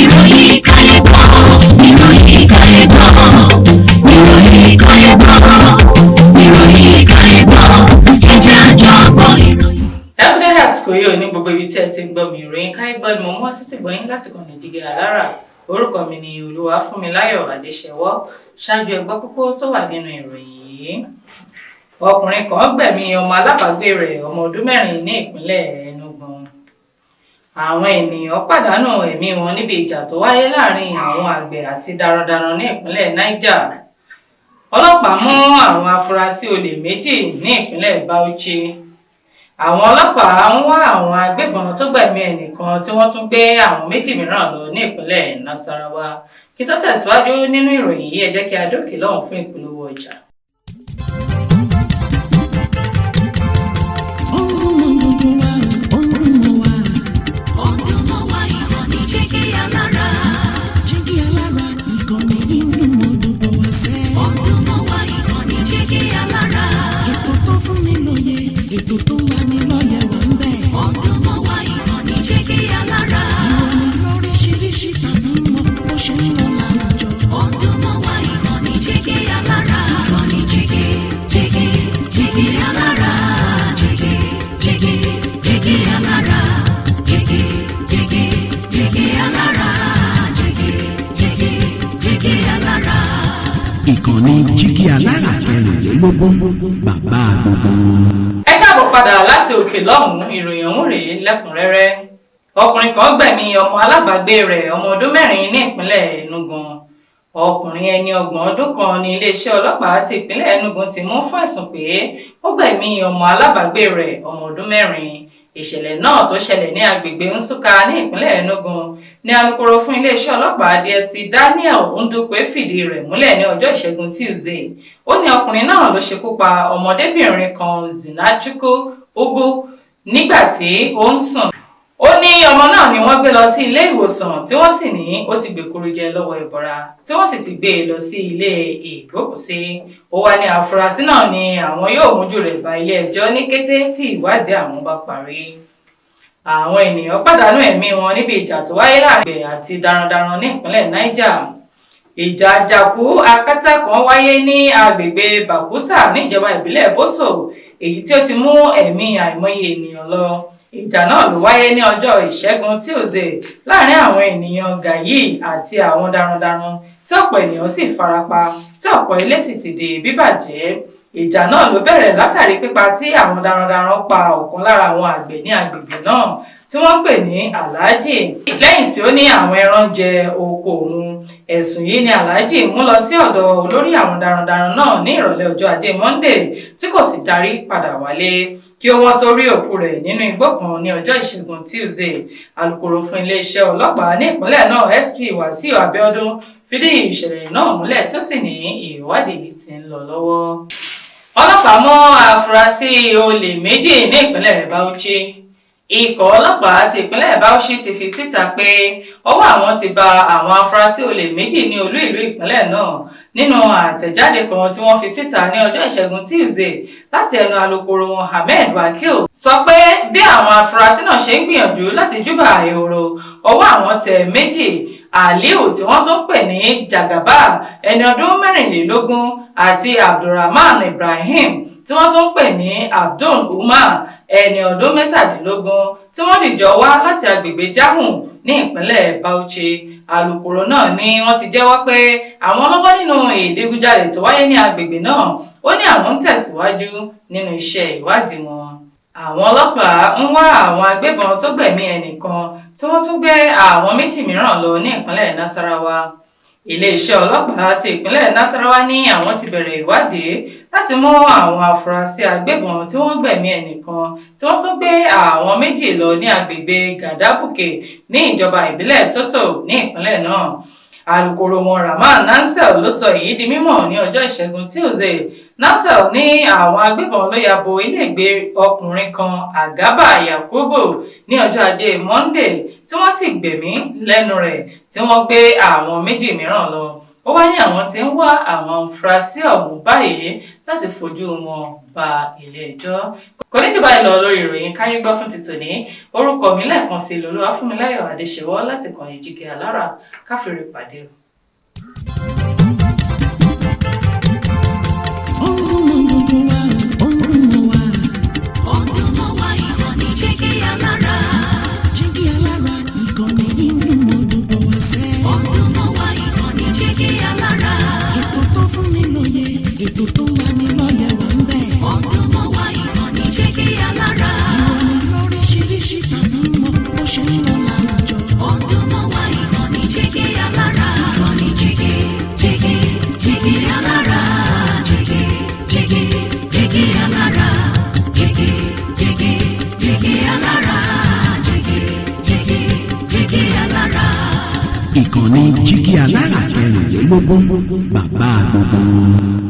Ìròyìn káyé gbọ́, ìròyìn káyé gbọ́, ìròyìn káyé gbọ́, ìròyìn káyé gbọ́, ẹjẹ́ àjọ gbọ́ ìròyìn. Ẹ kú dédé àsìkò yìí ò ní gbogbo ibi tí ẹ ti ń gbọ́ mi. Ìròyìn káyé gbọ́ ni mo mú wá títí gbọ́yìn láti kàn ní Jígí Alára. Orúkọ mi ni Olúwafúnmiláyọ̀ Adéṣẹwọ́. Ṣáájú, ẹ gbọ́ kókó tó wà nínú ìròyìn yìí. Ọkùnrin kan gbẹ̀mí ọmọ alábàágbé rẹ̀ ọmọ ọdún 4 ní ìpínlẹ̀ Enugu. Àwọn ènìyàn pàdánù ẹ̀mí wọn níbi ìjà tó wáyé láàrin àwọn àgbẹ̀ àti darandaran ní ìpínlẹ̀ Niger. Ọlọ́pàá mú àwọn afurasí olè 2 ní ìpínlẹ̀ Bauchi. Àwọn ọlọ́pàá ń wá àwọn agbébọn tó gbẹ̀mí ẹnìkan tí wọ́n tún gbé àwọn 2 mìíràn lọ ní ìpínlẹ̀ Nasarawa. Kí tó tẹ̀síwájú nínú ìròyìn yìí, ẹ jẹ́ kí a dókè lọ́hùn fún ìpolówó ọjà. Ó ń dún mọ́ gbogbo wa, ó ń dún mọ́ wa. Ó ń dún mọ́ wa, ìkànnì Jígí Alára. Jígí Alára, ìkànnì yìí ń dún mọ́ gbogbo wa sẹ́. Ó ń dún mọ́ wa, ìkànnì Jígí Alára. Ètò tó fún ni lóye, ètò tó ń lani lọ́yẹ̀ wà ń bẹ̀. Ó ń dún mọ́ wa, ìkànnì Jígí Alára. Ìròyìn lóríṣiríṣi tàbí mọ bó ṣe ń lọ láwùjọ. Ó ń dún mọ́ wa, ìkànnì Jígí Alára. Ìkànnì Jígí, Jígí, Jígí Alára. Jígí, Jígí, Jígí Alára. Jígí, Jígí, Jígí Alára. Jígí, Jígí, Jígí Alára. Ìkànnì Jígí Alára 24, bàbá gbogbo wọn. Ẹ káàbọ̀ padà láti òkè lọ́hùn-ún. Ìròyìn ọ̀hún rèé lẹ́kùnrẹ́rẹ́. Ọkùnrin kan gbẹ̀mí ọmọ alábàágbé rẹ̀ ọmọ ọdún 4 ní ìpínlẹ̀ Enugu. Ọkùnrin ẹni 30 ọdún kan ní iléeṣẹ́ ọlọ́pàá ti ìpínlẹ̀ Enugu ti mú fún ẹ̀sùn pé ó gbẹ̀mí ọmọ alábàágbé rẹ̀ ọmọ ọdún 4. Ìṣẹ̀lẹ̀ náà tó ṣẹlẹ̀ ní agbègbè Nsukka ní ìpínlẹ̀ Enugu ní alukoro fún iléeṣẹ́ ọlọ́pàá, DSP Daniel Ndukwe, fìdí rẹ̀ múlẹ̀ ní ọjọ́ Ìṣẹ́gun Tuesday. Ó ní ọkùnrin náà ló ṣekú pa ọmọdébìnrin kan, Zinachukwu Ugwu, nígbà tí ó ń sùn. Ó ní ọmọ náà ni wọ́n gbé lọ sí ilé ìwòsàn, tí wọ́n sì ní ó ti gbèkuru jẹ lọ́wọ́ ẹbọra, tí wọ́n sì ti gbé e lọ sí ilé ìgbókùsí. Ó wá ní àfúrásì náà ni àwọn yóò mójú rẹ̀ bá ilé ẹjọ́ ní kété tí ìwádìí àwọn bá parí. Àwọn ènìyàn pàdánù ẹ̀mí wọn níbi ìjà tó wáyé láàrin àgbẹ̀ àti darandaran ní ìpínlẹ̀ Niger. Ìjà àjàkú akátá kan wáyé ní agbègbè Bakuta níjọba ìbílẹ̀ Boso, èyí tí ó ti mú ẹ̀mí àìmọye ènìyàn lọ. Ìjà náà ló wáyé ní ọjọ́ Ìṣẹ́gun Tuesday láàrin àwọn ènìyàn Gayi àti àwọn darandaran, tí ọ̀pọ̀ ènìyàn sì farapa, tí ọ̀pọ̀ ilé sì ti di bíbàjẹ́. Ìjà náà ló bẹ̀rẹ̀ látàrí pípa tí àwọn darandaran pa ọ̀kan lára àwọn àgbẹ̀ ní agbègbè náà tí wọ́n ń pè ní Alhaji, lẹ́yìn tí ó ní àwọn ẹran jẹ oko òun. Ẹ̀sùn yìí ni Alhaji mú lọ sí ọ̀dọ̀ olórí àwọn darandaran náà ní ìrọ̀lẹ́ ọjọ́ Ajé Monday, tí kò sì darí padà wálé kí wọ́n tó rí òkú rẹ̀ nínú igbó kan ní ọjọ́ Ìṣẹ́gun Tuesday. Alūkkóró fún iléeṣẹ́ ọlọ́pàá ní ìpínlẹ̀ náà, SP Wàsíù Abíọ́dún, fìdí ìṣẹ̀lẹ̀ náà múlẹ̀, tí ó sì ní ìwádìí tí ń lọ lọ́wọ́. Ọlọ́pàá mú àfúrásì olè 2 ní ìpínlẹ̀ Bauchi. Ikọ̀ ọlọ́pàá ti ìpínlẹ̀ Bauchi ti fi síta pé ọwọ́ àwọn ti ba àwọn afurasí olè 2 ní olú ìlú ìpínlẹ̀ náà. Nínú àtẹ̀jáde kan tí wọ́n fi síta ní ọjọ́ Ìṣẹ́gun Tuesday láti ẹnu alukoro wọn, Ahmed Wakil, sọ pé bí àwọn afurasí náà ṣe ń gbìyànjú láti júbà ehoro, ọwọ́ àwọn tẹ̀ 2: Aliu, tí wọ́n tún pè ní Jagaba, ẹni ọdún 24, àti Abdulrahman Ibrahim, tí wọ́n tún pè ní Abdul Umar, ẹni ọdún 17, tí wọ́n dìjọ wá láti agbègbè Jahun ní ìpínlẹ̀ Bauchi. Alūkkóró náà ní wọ́n ti jẹ́wọ́ pé àwọn lọ́wọ́ nínú ìdígunjalè tó wáyé ní agbègbè náà. Ó ní àwọn ń tẹ̀síwájú nínú iṣẹ́ ìwádìí wọn. Àwọn ọlọ́pàá ń wá àwọn agbébọn tó gbẹ̀mí ẹnìkan tí wọ́n tún gbé àwọn 2 mìíràn lọ ní ìpínlẹ̀ Nasarawa. Iléeṣẹ́ ọlọ́pàá ti ìpínlẹ̀ Nasarawa ní àwọn ti bẹ̀rẹ̀ ìwádìí láti mú àwọn afurasí agbébọn tí wọ́n gbẹ̀mí ẹnìkan tí wọ́n tún gbé àwọn 2 lọ ní agbègbè Gàdábùkè ní ìjọba ìbílẹ̀ Tótò ní ìpínlẹ̀ náà. Alūkkóró wọn, Rahman Nansel, ló sọ èyí di mímọ̀ ní ọjọ́ Ìṣẹ́gun Tuesday. Nansel ní àwọn agbébọn ló ya bo iléègbé ọkùnrin kan, Àgábà Yakubu, ní ọjọ́ Ajé Monday, tí wọ́n sì gbẹ̀mí lẹ́nu rẹ̀, tí wọ́n gbé àwọn 2 mìíràn lọ. Ó wá ní àwọn tí ń wá àwọn afurasí ọ̀hún báyìí láti fojú wọn ba ilé-ẹjọ́. Kò ní jù báyìí lọ lórí ìròyìn Káyé Gbọ́ fún ti tòní. Orúkọ mi lẹ́ẹ̀kan sí Olúwafúnmiláyọ̀ Adéṣèwọ́ láti kàn Jígí Alára. Káfíńrè pàdé o. Ó ń dùn mọ́ gbogbo wa, ó ń dùn mọ́ wa. Ó ń dùn mọ́ wa, ìkànnì Jígí Alára. Jígí Alára, ìkànnì yìí ń dùn mọ́ gbogbo wa sẹ́. Ó ń dùn mọ́ wa, ìkànnì Jígí Alára. Ètò tó fún ni lóye, ètò tó ń lani lọ́yẹ̀ wà ń bẹ̀. Ó ń dùn mọ́ wa, ìkànnì Jígí Alára. Ìròyìn lóríṣiríṣi tàbí mọ́ bó ṣe ń lọ láwùjọ. Ó ń dùn mọ́ wa, ìkànnì Jígí Alára. Ìkànnì Jígí, Jígí, Jígí Alára. Jígí, Jígí, Jígí Alára. Jígí, Jígí, Jígí Alára. Jígí, Jígí, Jígí Alára. Ìkànnì Jígí Alára 24, bàbá gbogbo wọn.